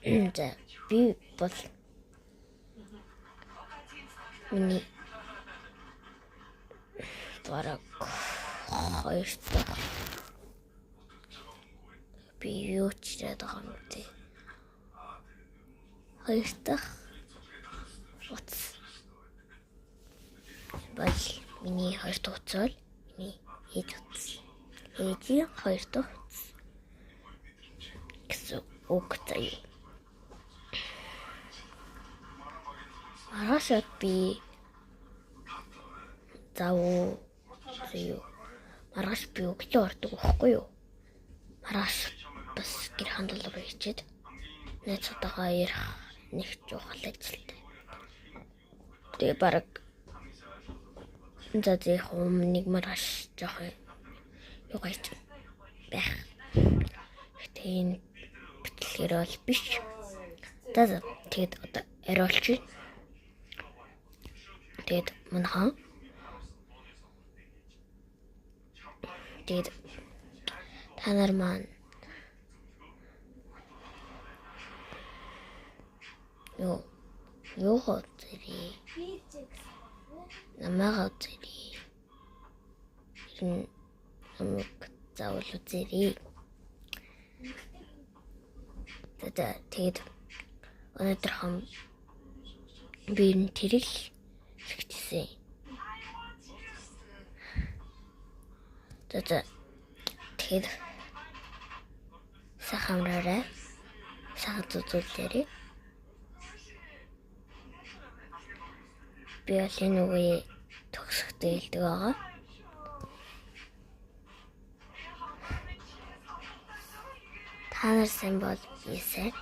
За, би бол миний бараг хоёр дахь би юу ч яриад байгаа юм бэ? Хоёр дахь утас бол миний хоёр дахь утас бол миний ээж утас. Ээжийн хоёр дахь утас гэсэн үг заяа. Маргааш би зав заяа. Маргааш би өглөө ордог байхгүй юу? Маргааш бас гэр хандал руу хичээд найзуудтайгаа ярих нэг чухал ажилтай. Тэгээ бараг за зэх юм нэг маргааш жоохон юу гайч байх. Гэтэ энэ бичлэгээр бол биш. За за, тэгээд одоо ариулчих. Тэгээд манайхан тэгээд та нар маань юу юугаа үзэрэй. Намайгаа үзэрэй. Ер нь намайг заавал үзэрэй. За за, тэгээд өнөөдөр хам би энэ тэрэг хэрэгжсэн. За за, тэгээд сайхан амраарай. Сайхан зүзүүлээрэй. Би бол энэ үгээ төгсөхдөө хэлдэг байгаа. Та нар сайн бол би сайн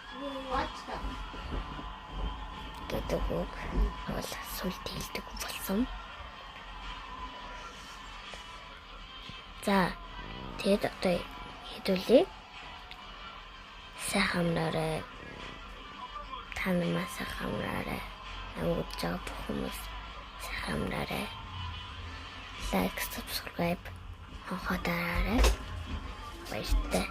гэдэг үг бол сүлд хэлдэг болсон. За, тэгээд одоо хэдүүлээ. Сайхан амраарай. Та нар маань сайхан амраарай. Намайг үзэж байгаа бүх хүмүүс сайхан амраарай. Like, subscribe хонхоо дараарай. Баяртай.